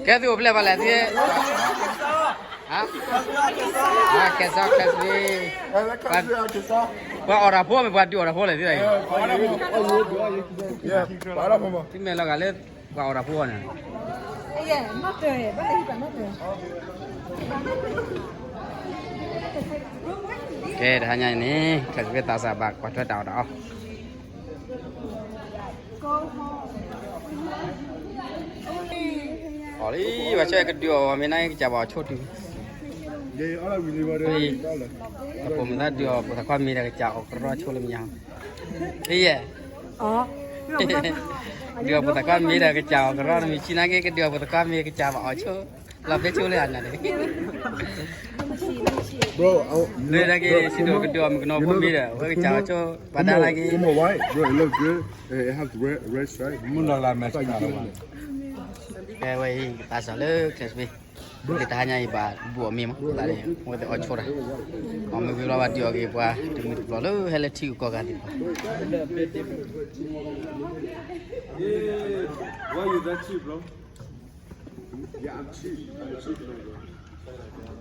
ကဲသုအိၣ်ဖျဲၣ်ဘၣ်လဲၣ်သု, ဟါ, ကဲစီ ကဲစီ, ပှၤအီၣ်တၢ်ဖိမ့ၢ် ပှၤဒုးအီၣ်တၢ်ဖိလဲၣ်သု, သုမဲာ်လီၤဂာ်လၢ ပှၤအီၣ်တၢ်ဖိန့ၣ်, ကဲတဟါညါအံၤန့ၣ် ခဲစ့ဖ့သးစၢ်ဘၣ်ကွၢ်ထွဲတၢ်အီၣ်တၢ်အီ အီၣ်လံ, ဘၣ်ဆၣ်ကဒုးအီၣ်မ့ၢ်န့ၣ် ကစၢ်ဘၣ်အီၣ်ဆိတုၤ, အပိာ်မုၣ်သးဒုးအီၣ်ပိာ်သးခွါမ့ၢ်ဒီး ကစၢ်အီၣ်ကရီဆိလၢမ့ၢ်ညါ, ယဲ, ဒုးအီၣ်ပိာ်သးခွါမ့ၢ်ဒီး ကစၢ်အီၣ်ကရီတမံၤဆံးနာ်က့ ကဒုးအီၣ်ပိာ်သးခွါမ့ၢ် ကစၢ်ဘၣ်အီၣ်ဆိ, လီၤဖဲဆိလၢအနၤန့ၣ် လၢတၢ်က့ၤ စံးဒိၣ်ကဒုးအီၣ်မုၣ်ကနီၤဖိမ့ၢ်ဒီး အဝဲကစၢ်အီၣ်ဆိ, ပှၤဒါနာ်က့, မုၢ်လီၤလၢမဲာ်ဆှးလီၤ, ကဲဝဲအံၤ သးစၢ်လၢ ခဲစ့ဖ့, လၢတဟါညါအံၤဘၣ်ဘူးအီၣ်မ့ၤမး သးန့ၣ် အဝဲသ့ၣ်အီၣ်ဆိတၢ်, အီၣ်မ့ၤဝံၤလီၤဘၣ်ဒုးအီၣ်က့ၤပှၤ တမုၢ်တဘျီလၢဟဲလၢထံဂုၤကီၢ်ဂၤသ့ၣ်တဖၣ်,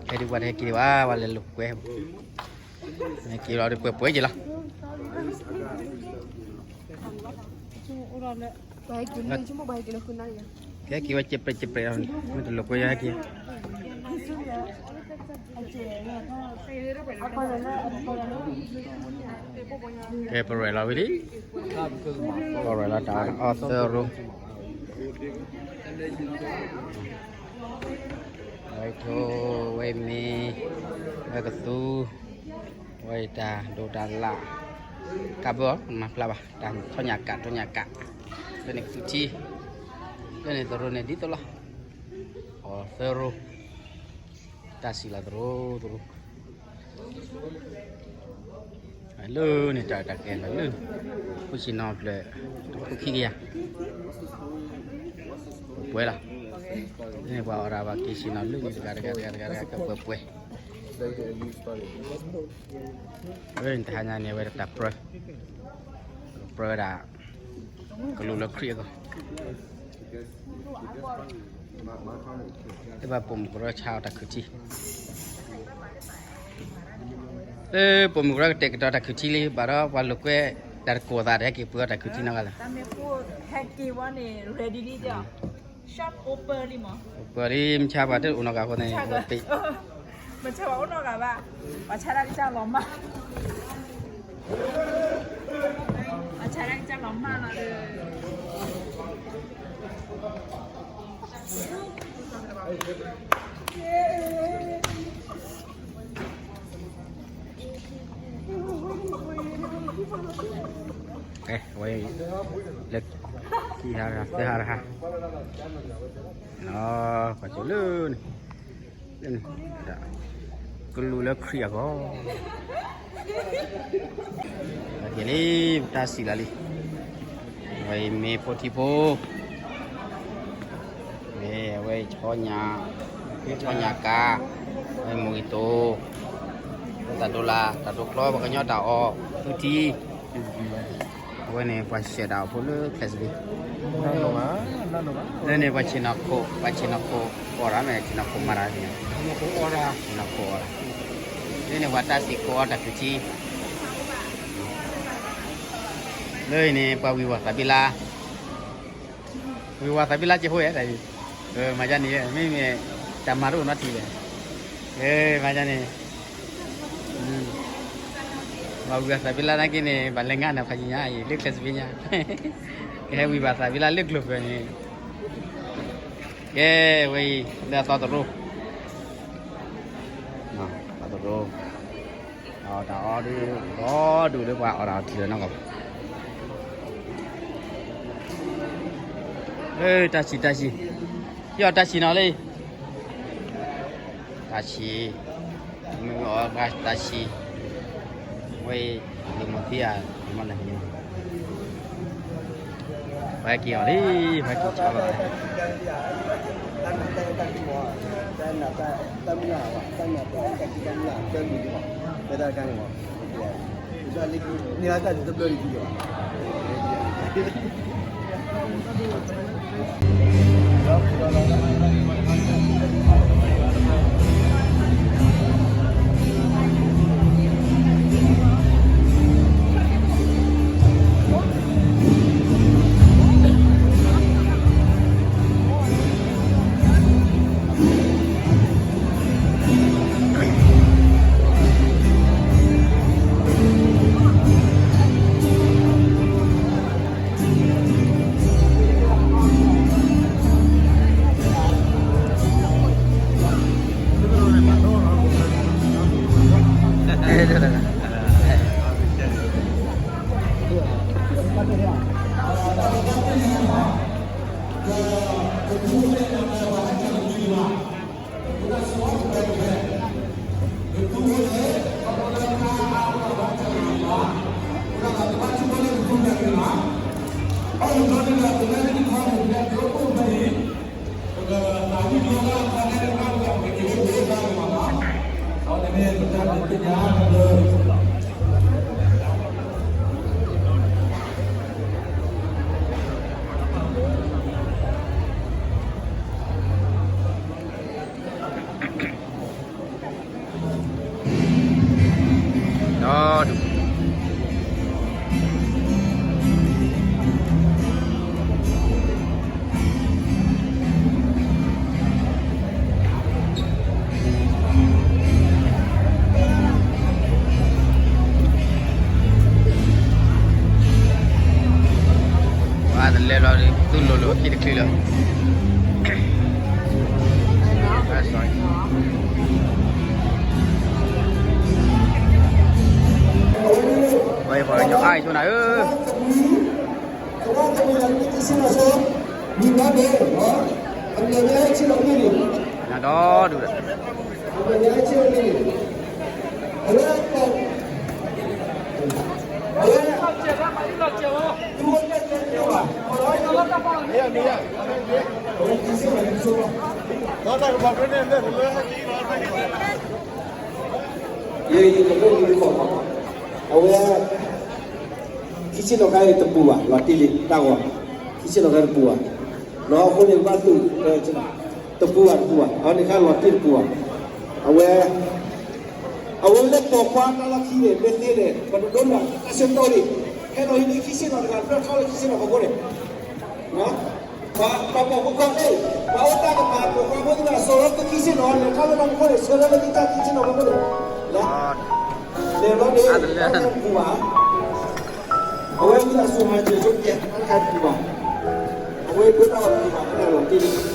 ဟဲဒုးပှၤတဟဲက့ၤဒံးဘၣ် ပှၤလဲၤလိာ်ကွဲ, ဟဲက့ၤလီၤဒုးပှဲၤပှဲၤက့ၤလီၤ, ကဲက့ၤဝဲစဲးပြဲးစဲးပြဲးလီၤန့ၣ် မ့ၢ်တလိာ်ကွဲယဟဲက့ၤ, ကဲပရဲၣ်လီၤဝံၤလံ, ပရဲၣ်လီၤတၢ်အီၣ်သၢရိ, ဝဲထိ, ဝဲမ့ၤ, ဝဲကသူ, ဝဲတၢ်ဒိးတၢ်လၣ်, ကးဘၢအီၤ မၤဖျါဘၣ် တၢ်ထီၣ်ညၣ်ကး ထီၣ်ညၣ်ကး, လၢန့ၣ်ကသူထံ, လၢန့ၣ်သရိာ်န့ၣ်ဒ်သိးလီၤ, အီၣ်သၢရိ, တၢ်စံၣ်လီၤသရိာ်သရိာ် လၢန့ၣ်တၢ်တၢ်ကဲလီၤလၢ, ခိၣ်ဆ့ၣ်နီၤဖျၢၣ်, တခိၣ်ခံကယၤ, ပှဲၤလီၤ, လၢန့ၣ်ပှၤအီၣ်တၢ်ဘၣ်က့ၤဆ့ၣ်နီၤလၢန့ၣ်တဂၤတဂၤတဂၤတဂၤတဂၤကပှဲၤပှဲၤ, ဝဲန့ၣ်တဟါညါန့ၣ် အဝဲတၢ်ပြၢ, ပြၢဝဲဒၣ်, ကလူးလၢခရံာ်အဂီၢ် လၢဘၣ်ပိာ်မုၣ်ကရၢဆါအီၣ်တၢ်ခုၣ်ထံ, လၢပိာ်မုၣ်ကရၢကတဲာ်ကတီၤတၢ်ခုၣ်ထံလံ ဘၣ်ဒီးပှၤလိာ်ကွဲတၢ်တကိးသး တဟဲက့ၤပှ့ၤအီၣ်တၢ်ခုၣ်ထံနီတဂၤလဲၣ်, ဟဲက့ၤဝဲန့ၣ် ready လံ, ပှၤလံ မဆါပှၤတအိၣ်နီတဂၤအဃိန့ၣ်, မဆါပှၤအိၣ်နီတဂၤဘၣ်, ပှၤဆါတၢ်ကစၢ်လီၤမၢ် အဆါတၢ်ကစၢ်လီၤမၢ်လီၤဒီး ဝဲ, လၢ, ခံဟါတဟါ သၢဟါတဟါ, ကွၢ်ကၠိလၢန့ၣ်, ကလူးလၢခရံာ်အဂီၢ်, က့ၤလံ, ပတၢ်စံၣ်လီၤလံ, အဝဲအံၤမ့ၢ်ဖိထံဖိ မ့ၢ်အဝဲဆီညၣ်, ဆီညၣ်ကး, အဝဲမူဂံၢ်တိ, တၢ်ဒိးလၢ် တၢ်ဒိးကျီ ပှၤကညီတၢ်အီၣ် သုထံ, အဝဲန့ၣ်ပှၤဆှဲးတၢ်အီၣ်ဖိလၢ class B, လၢန့ၣ်ပှၤဆ့ၣ်နီၤခိၣ် ပှၤဆ့ၣ်နီၤခိၣ်အီၣ်တၢ်မ့ၢ် ဆ့ၣ်နီၤခိၣ်မၤတၢ်န့ၣ်, ဆ့ၣ်နီၤခိၣ်အီၣ်တၢ်, လၢန့ၣ်ပှၤတၢ်စံၣ်ကိးအီၣ်တၢ်ခုၣ်ထံ, လၢအံၤန့ၣ် ပှၤဝံၤဝၤသးဘံလါ ဝံၤဝၤသးဘံလါက့ၤဖိယဲၢ်တၢ်အံၤ, မၤဒ်န့ၣ် မ့မ့ၢ်တၢ်မၤတအိၣ်နီတထံၣ်လဲၣ်, မၤဒ်န့ၣ်, ပှၤဝံၤဝၤသးဘံလါနာ်က့န့ၣ် ဘၣ်လဲၤငါနၤဖးယံၤညါအံၤ လၢ class B ညါ, ကဟဲဝံၤဘၣ်သးဘံလါလၢကျိၤဖၢၣ်န့ၣ်, ကဲဝဲအံၤ လၢအသီတရိ, သီတရိ တၢ်အီၣ်တၢ်အီဒုး ဒီဒူၣ်လၢပှၤအီၣ်တၢ်အီထံလီၤနီၢ်ကီၢ်, တၢ်ဆံၣ်တၢ်ဆံၣ်, ယီၢ်တၢ်ဆံၣ်နီၤလံ, တၢ်ဆံၣ်, မ့ၢ်အီၣ်တၢ်ဆံၣ်, ဝဲအံၤ လံၤမီၤသံဧါ, မ့ၢ်လၢ ပှၤဟဲက့ၤအီၤလံ, ပှၤဟဲက့ၤဆီလီၤ, တၢ်န့ၣ် ဒီဒူၣ် ပှၤတလဲၤလီၤဒီး သူၣ်လိၤလိၤခံတချုးလၢ ပှၤအံၤပှၤကညီအါအံၤဆိနၤဧၢ နၤဒီဒူၣ်ဒီး ယဲယကဘၣ်မံၤတခီၣ်, အဝဲ ခံဆ့ၣ်နီၤခါအံၤတပူၤဘၣ်, လီၤတံၢ်လံတၢ်ဂီၤ, ခံဆ့ၣ်နီၤခါတပူၤဘၣ်, ဒီးအဃိန့ၣ် ဘၣ်သူၣ် တပူၤဘၣ်တပူၤဘၣ်, အဝဲန့ၣ်ခါလီၤတံၢ်တပူၤဘၣ်, အဝဲ အဝဲလၢပိာ်ခွါတၢ်လီၢ်ခံန့ၣ် မ့ၢ်သ့န့ၣ် ပတဒိးန့ၢ်တၢ်ဆၢကတီၢ်န့ၣ်, ဟဲလီၤဟံးန့ၢ်ခံဆ့ၣ်နီၤတဂၤ တဖျၢၣ်ထီၣ်လၢခံဆ့ၣ်နီၤဖီခိၣ်န့ၣ် ပှၤပိာ်မုၣ်ဖိခွါသ့ၣ်, ပှၤအိၣ်တၢ်ကမၤပိာ်ခွါဖိသ့ၣ်တဖၣ် စိာ်လၢသုခံဆ့ၣ်နီၤ လဲၤထီၣ်လၢတၢ်ဖီခိၣ်န့ၣ် ဆှၢလၢလၢသုတၢ်ခံဆ့ၣ်နီၤဖီခိၣ်န့ၣ်, လဲၤလီၤန့ၣ် တၢ်တပူၤဘၣ်, အဝဲမ့ၢ်အစိၤမၤစၢၤဆိကဲ တၢ်တပူၤဘၣ်, အဝဲဒၣ်တၢ်တပူၤဘၣ်လီၤတံၢ်လံ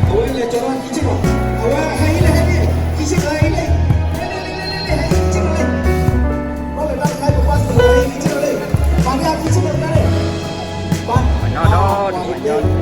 အဝဲလဲၤကၠီၤလီၤခံဆ့ၣ်နီၤ, အဝဲဟဲဟံးလၢဟဲန့ၣ် ခံဆ့ၣ်နီၤဟဲဟံးလၢ, ဟဲဟံးလၢဟဲဟံးခံဆ့ၣ်နီၤလံ, ဘၣ်လၢတၢ်တခါယပှၢ်သူၣ်ဟဲဟံးခံဆ့ၣ်နီၤလံ, ပှၤမ့ၢ်ဟဲခံဆ့ၣ်နီၤတခါန့ၣ်, ပှၤ ပှၤညီဒီဒူၣ် ပှၤညီ